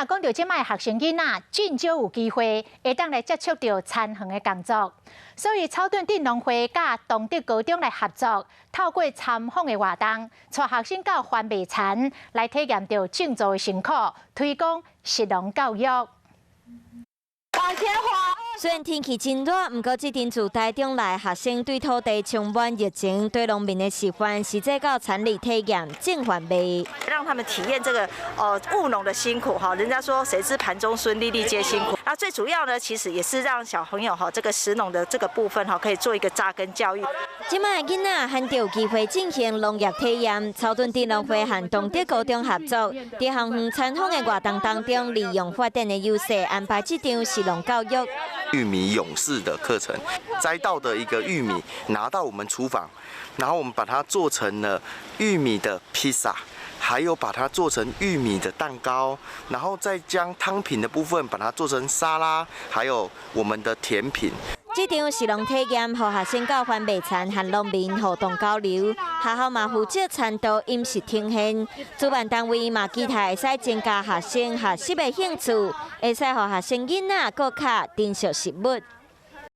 若講著這擺學生囡仔，真少有機會會當來接觸著田園的工作，所以草屯鎮農會佮東德高中來合作，透過參訪的活動，帶學生到番麥田來體驗著種作的辛苦，推廣食農教育。雖然天氣真熱，毋過這陣自台中來學生對土地充滿熱情，對農民的示範，實際到田裡體驗種番麥，讓他們體驗這個務農的辛苦哈。人家說誰知盤中飧，粒粒皆辛苦。那最主要呢，其實也是讓小朋友哈，這個食農的這個部分哈，可以做一個扎根教育。這擺囡仔罕著有機會進行農業體驗，草屯鎮農會和東德高中合作，佇校園參訪的活動當中，利用發展的優勢，安排這場食農教育。玉米勇士的課程，摘到的一個玉米拿到我們廚房，然後我們把它做成了玉米的披薩，還有把它做成玉米的蛋糕，然後再將湯品的部分把它做成沙拉，還有我們的甜品。這場食農體驗，予學生到番麥田和農民互動交流，學校嘛負責餐桌飲食呈現，主辦單位嘛期待會使增加學生學習的興趣，會使予學生囡仔閣較珍惜食物。